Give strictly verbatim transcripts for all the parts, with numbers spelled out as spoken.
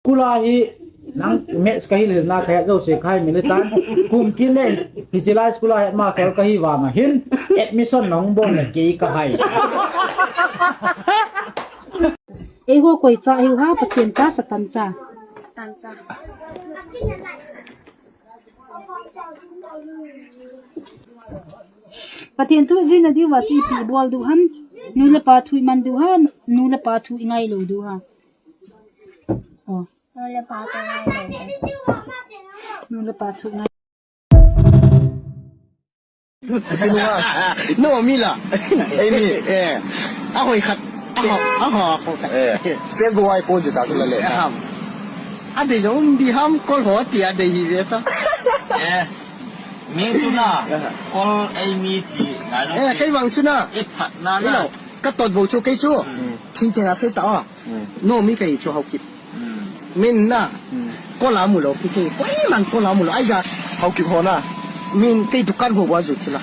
School a hi nang maths kahi lhilna kahet jouse kahin mi le tan. Kum kit le, hiche lai school a headmaster kahi vang a hin, admission nahung bol le kei kahai. Eiho koi cha hiu ham, Pathen cha, Satan cha? Satan cha. Pathen thu jina diuva chu ipi bol diu ham? Nu le pa thu iman diu ham, nu le pa thu ingai lou diu ham? Oh. Nu le pa thu ingai lou. Nu le pa thu ingai. No, mi la. Ei, mi, eh. A hoi khat. A ho, a ho, a ho khat. Eh. Facebook ai post ta chu la le. Eh, ham. A dei jong di ham, kol ho ti a dei hi ve ta. Eh. Mi chu na. Eh. Kol ei mi ti ngai lo. Eh, kei vang chu na. Eh, phat na na. Ilo, ka tot bo chu kei chu. Hmm. Thing te na se ta o. Hmm. No, mi kei chu hau kip. Hmm. Min na. Hmm. Kol a mu lou, pi kei. Koiman kol a mu lou. Aija. Haokip ho na. Min kei dukan ho wa ju chu la.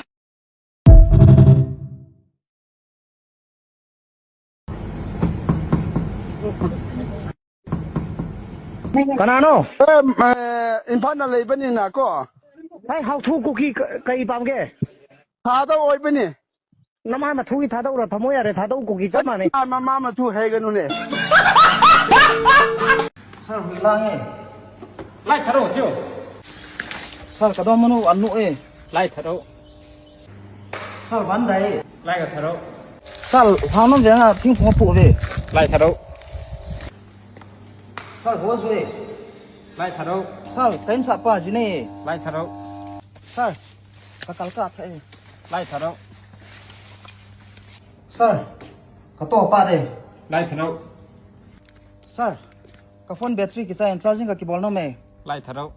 Kanano? Eh, eh, Imphal na lei bani na ko. Hai, hau thu ku ki ka, ka i pam ke. Thadou oi bani. Nama ma thu ki Thadou ra, thamoi a re Thadou ku ki chama ne. Ma, ma, ma thu hai ga nu ne. Sir, hui lang e. Lai Thadou chu. Sir, ka do manu anu e. Lai Thadou. Sir, van dai. Lai ka Thadou. Sir, hang nam ve nga, thing phong pu ve. Lai Thadou. Sir, ho zui. Lai Thadou. Sir, kain sa pa ji ne. Lai Thadou. Sir, ka kal ka tha e. Lai Thadou. Sir, ka to pa de. Lai Thadou. Sir, ka phone battery kichai in charging ka kibol nom e. Lai Thadou.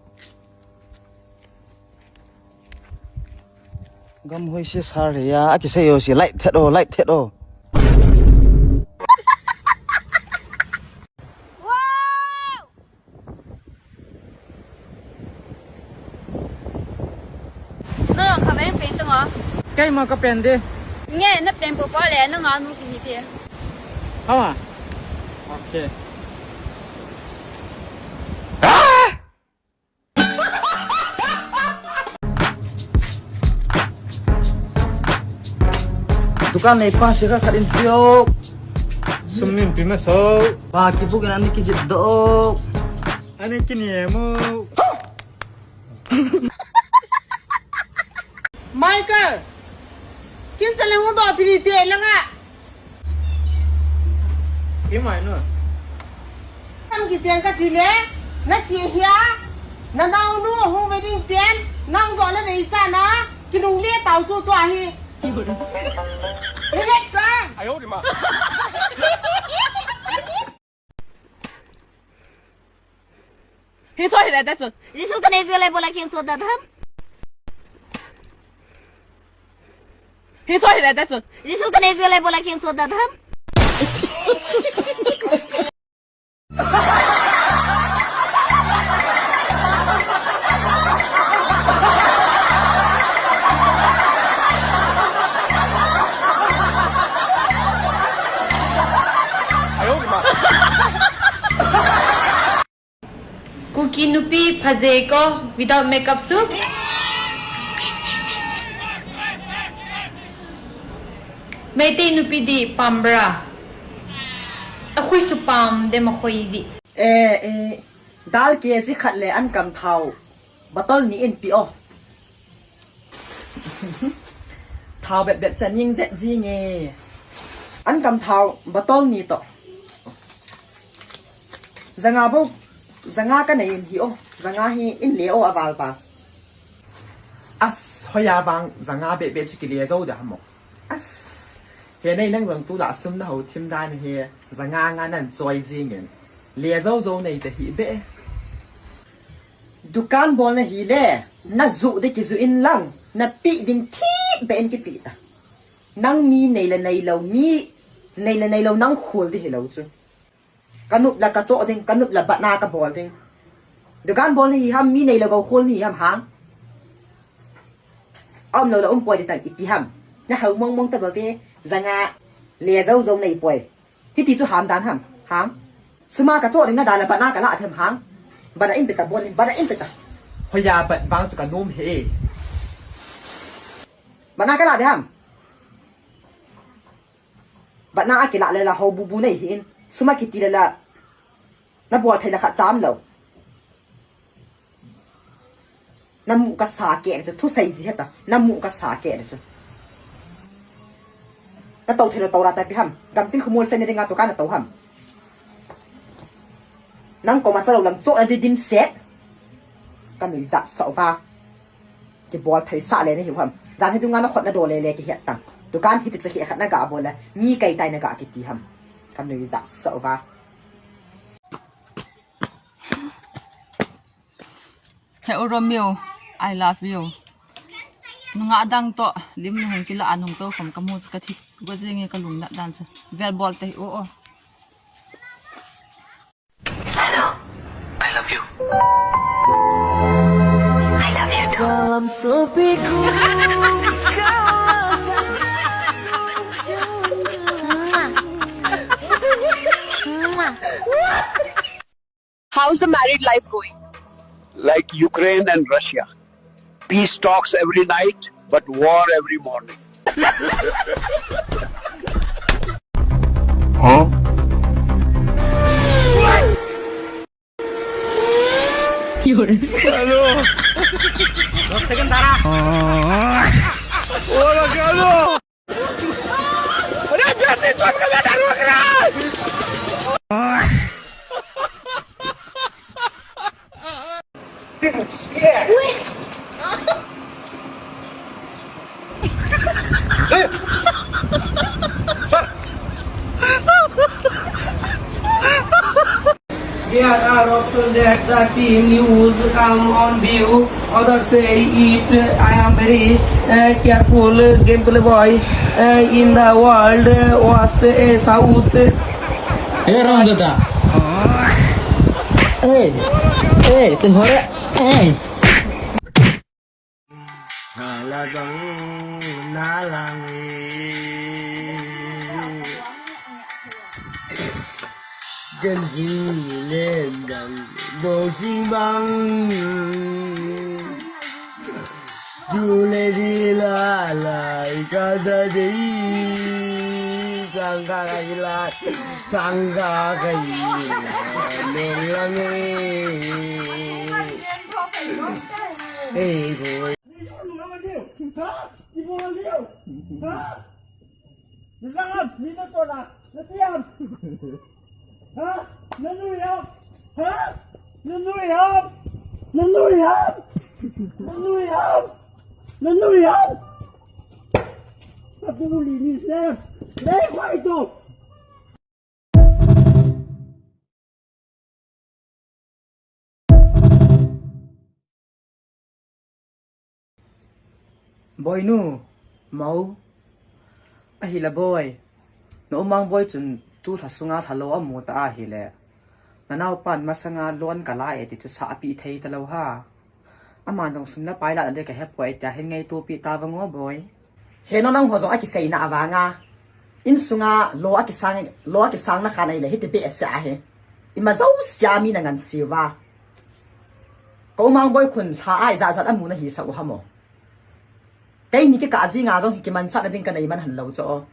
Gam hoi si sir ya, a kisei o si, light thet o, light thet o. Wow! No, ka pen pen tong o. Kei ma ka pen de. Nge, na pen po po le, na nga nu ki mi de. Hawa. Okay. Dukan nei pa sira khat in pio. Sum nin pi ma so. Pa ki bu kan ani ki jit do. Ani ki ni mo. Michael, kin sa lang do tini te lang a. Imai no. Kam ki tiang ka ti le, na ti hia, na nau nu hung ve ding tian, nang zo na nei cha na, ki nung le tau chu tua hi. Ni le ka. Ai ho di ma. Hin so hi le ta chu. Jisu ka nei zia le bola kin so da dham. Hin so hi le ta chu. Jisu ka nei zia le bola kin so da dham. Kuki nupi phajei ko without makeup su. Meitei nupi di pambra. Akhui su pam de makhoi di. Eh, eh, dal kg khat le an kam thau bottle ni in pi o. Thau bep bep cha ning jet ji nge. An kam thau bottle ni to. Zanga bo, zanga ka nei in hi o. Zanga hi in le o aval val. As, hoiya vang zanga bep bep chi ki le zo da mo. As, he nei nang zang tu la sum na ho thim dan he zanga nga nan choi ji ngen. Le zo zo nei ta hi be. Dukan bol na hi le, na zu de ki zu in lang, na pi ding thip be in ki pi ta. Nang mi nei le nei lo, mi nei le nei lo nang khul di hi lo chu. Ka nup la ka cho ding, ka nup la bat na ka bol ding. Dukan bol na hi ham, mi nei le go khul ni ham hang. Om lo la um poi di tan ipi ham. Na hau mong mong ta ba ve, zanga le zo zo nei poi. Hiti chu ham dan ham, ham. Suma kachoh ding na dan a bana kala them hang. Bana in peta bon, bana in peta. Hoiya bat vang chu kanom he. Bana kala de ham. Bana akila le la ho bubu nei hin. Suma kiti le la. Nabol thei la khat cham lo. Namu kasa keh chu, thusei ji heta. Namu kasa keh chu. Nato thei lo to ra ta pi ham. Gamtin khumol sei na dinga tu ka nato ham. Nang koma chalo lam cho na di dimset. Kanui jat sa uva. Kibol thei sa le nahiu ham. Jan hi dunga nakhut nado le le kihet tang. Dukan hiti cha khat naga bol le. Mi kai tai naga kiti ham. Kanui jat sa uva. He u Romeo, I love you. Nunga dang to, lim nu hung kila anung to khom kamu chu kathi. Go jing e kalung na dan chu. Vel bol te u o. Hello. I love you. I love you too. How's the married life going? Like Ukraine and Russia. Peace talks every night, but war every morning. Huh? Hello. There are options that the team news come on view. Others say it. I am very uh, careful gameplay boy uh, in the world uh, was a south. Hey, Ramdata. Hey, hey, तुम्हारे, hey. Nalang, nalang, eh. Genji lendang, boxing bang. Dule di la la, ikada di, sangka kai la, sangka kai la, melang, eh. Eh, boy. Ha? Ibu liu. Ha? Nizam, nina kona, natiam. Ha? Nanuyam. Ha? Nanuyam. Nanuyam. Nanuyam. Nanuyam. Abuli ni se. Lei khoi to. Boinu, mo. Ahile boi. Na umang boi chun tu lha sunga lha lo amu ta ahile. Na naupan masanga loan kala e ti chu sa api thei ta lo ha. Aman jong sum le pai la na de ka hepoi tia hin ngaito pi ta vang o boi. He no nang ho jong akiseina avanga. Insunga lo akisang, lo akisang na khan ahile hiti behseh ahi. Ima josia mi na ngansiuva. Ka umang boi khun lha ai ja ja amu na hi sa u hamo. Keini kikah jinga jong hi kimanchahna ding kanei man han lo chu o.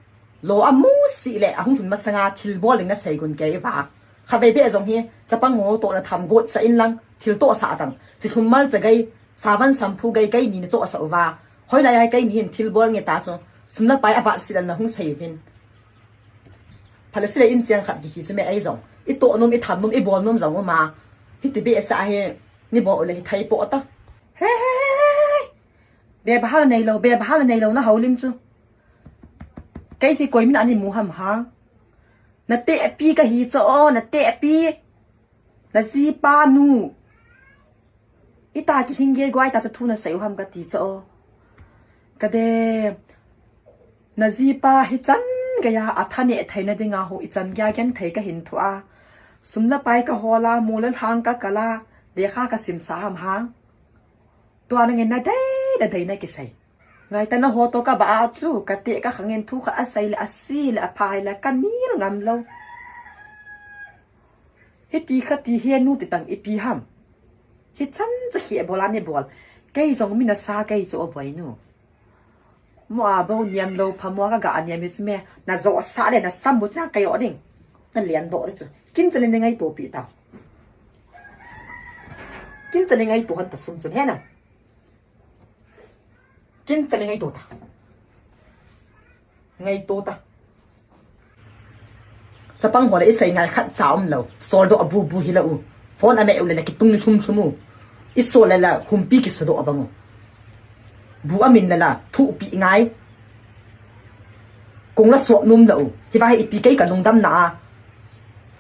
Lo amu sih le ahung lhun masanga thilbol ding nasei gun kei va. Khatvei beh jong hi chapang ngo toh na tham got sa in lang thil toh sa tang. Chilhum mal cha gei, savan samphu gei keini na choh sa uva. Hoilai ai keini hin thilbol nge ta chu. Sum le pai avat sih le na hung sei vin. Phala sih le in chiang khat kihi chu me ei jong. I toh nom, i tham nom, i bol nom jong uma. Hiti behseh hi ni bol le hi thei po ta. He he he he. Bebhal neilo, bebhal neilo na houlim chu. Kei hi koi min ani mu ham hang. Na tehpi kahi chu o, na tehpi. Na jipa nu. Ita kihing gei guai ta chu thu nasei u ham kati chu o. Kade. Na jipa hichan geiya athaneh theina dinga hu ichan geiya genthei kahin thu a. Sum le pai kahol a, mu le lhang kakal a, lekha kasimsa ham hang. Tua nangin nadei, nadei nakisei. Ngaitah na ho toh kabah a chu, kateh kakhangin thu khat asei le asi le apha hile kanil ngam lou. Hiti kha ti hi nu ti tang ipi ham. Hichan cha hi bol a ni bol. Kei jong mi nasa kei chu o boinu. Mo a bo niam lo pha mo ka ga niam hi chu me. Na jo sa le na sam mo chang kei o ding. Na lian do le chu. Kin cha le ni ngaito pi ta. Kin cha le ngaito han ta sum chun he na. Kin cha le ngaito ta. Ngaito ta. Chapang ho le isei ngai khat cha um lo. Sol do abu bu hi la u. Phone a me u le la kitung ni thum thum u. Isol le la humpi kiso do abang u. Bu amin le la thu pi ngai. Kong la suak num la u. Hi ba hi ipi kei ka lungdam na a.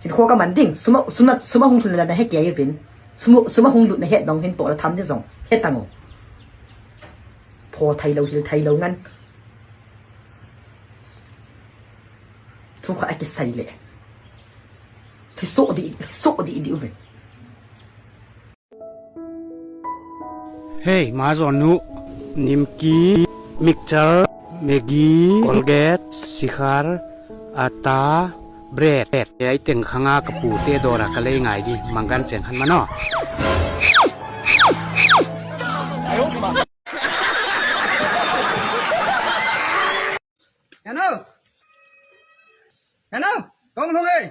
Hin kho ka man ding. Suma, suma, suma hung thun la na he kei vin. Suma, suma hung lut na het bang hin to la tham ni jong. He tang u. Pho thai lo hil thai lo ngan. Thu kha a kisai le. Hi so di, hi so di di u vin. Hey, Majon nu, Nimki, mixture, Maggi, Colgate, sikhar, atta, bread. Ei teng khanga ka pu te dora ka lei ngai di, manggan cheng han mano. Hello? Hello? Kong Lhung e?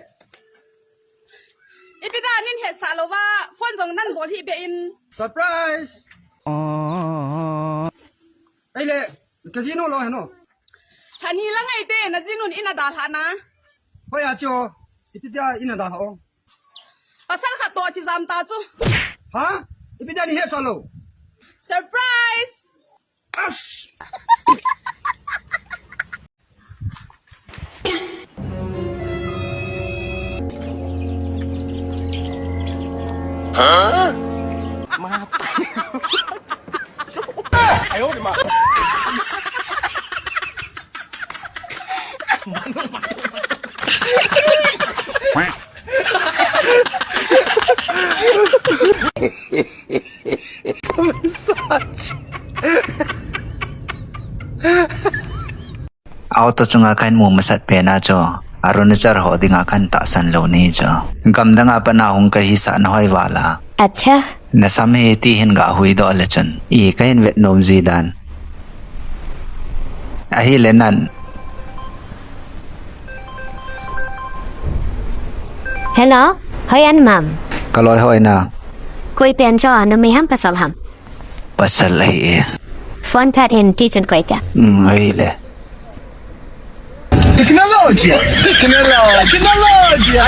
Ipi da nin hetsah lou va, phone jong nan bol hi be in. Surprise! Ei le, ka jinu lo heno. Hani la ngai te, na jinun in a dalha na. Hoi a chu, ipi dia in a dalha o. Pasal khat to ti jam ta chu. Ha? Ipi dia ni hetsah lou. Surprise! Ash! Huh? Auto chunga kahin mu masat pen a chu, Arunachal ho dinga kahin tahsan lou ni chu. Gamdang a pat na hung kahisah na hoi vala. Acha. Na sam hi ti hin ga hui doh le chun. I kahin vet nom ji dan. Ahile nan. Hello, hoi an mam. Ka loi hoi na. Koi pen cho na mi ham pasal ham. Pasal ahi e. Phone that in ti chun koi ta. Hmm, ahile. Technology. Technology. Technology.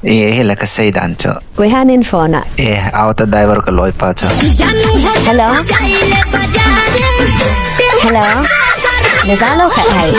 E, hila ka sei dan chu. Koi han in phone a. E, auto driver ka loi pa chu. Hello. Hello. Na ja lo khat hai.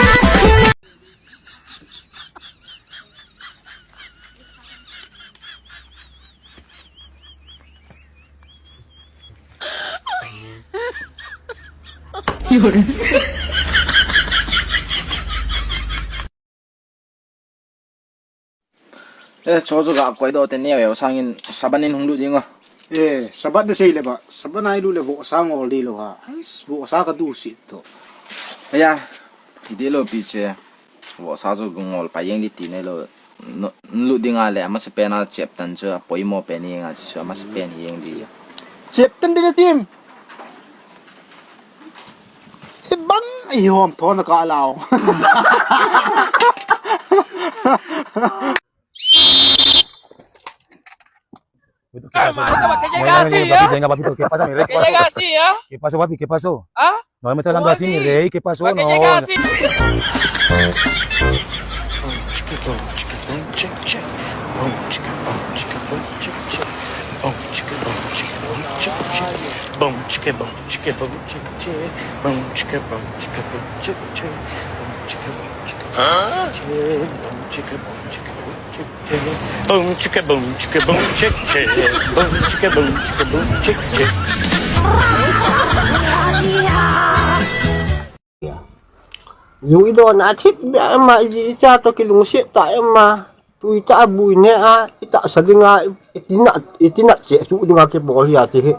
Eh, cho chu ga koi doh te neo eo sangin Saban in hung lut ding o. Eh, Saban na sei le ba, Saban ai lut le vohsa ngol di lo ha. Ais, vohsa ka du si to. Aya, di lo pi che. Vohsa chu ngol pa jeng di ti nei lo. No, lut ding a le, amasa pen a chep tan chu, apoimo pen jeng a chu, amasa pen jeng di. Chep tan di na tim. Hibang, i hom thon ka lao. ¿Qué pasó, papi? ¿Qué pasó, papi? ¿Qué pasó? ¿Ah? No, me está hablando así, mi rey. ¿Qué pasó? No. Boom chicka boom chicka boom chick chick. Boom chicka boom chicka boom chick chick. Yu i don a thip be ama i cha to kilungset ta ama. Tui ta bui ne a, i tahsa dinga, i tina, i tina che su dinga kibol hi a ti hi.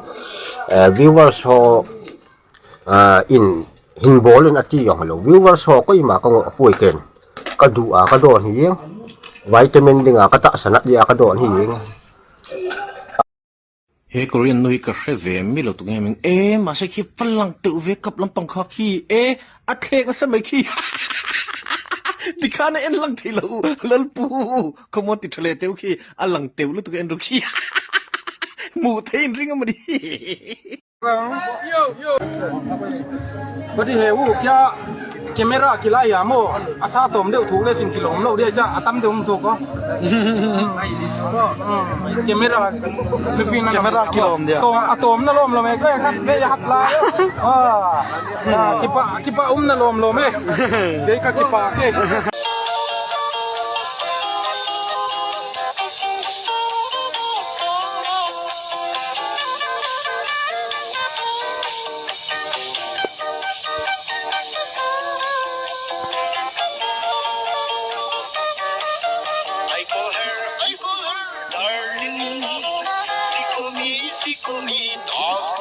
Eh, viewers ho, ah, in, hin bol in ati jong lo. Viewers ho koima ka ngo poi ken. Ka du a, ka don hi jeng. Vitamin dinga katahsan a dia kadon hi. He Korean nu hi kahre ve mi lo tu nge min. E, masa khi phalang teu ve kap lampang kha khi. E, a thlek na sa mai khi. Ti kha na en lang thei lo. Lalpu. Comment ti thale teu khi. A lang teu lo tu nge en ru khi. Mu thei in ring amani. Badi he u kya camera kilai ya mo. Asa tom deu thu le chin kilom lo dia cha. Atam deu thu ko. Camera, mi pin na. Camera kilom dia. To, atom na lom lom e, ko e khat ve ya hap la. Ah, ah, kipa, kipa um na lom lom e. Ve ka kipa ke. I call her, I call her, darling. She call me, she call me, darling.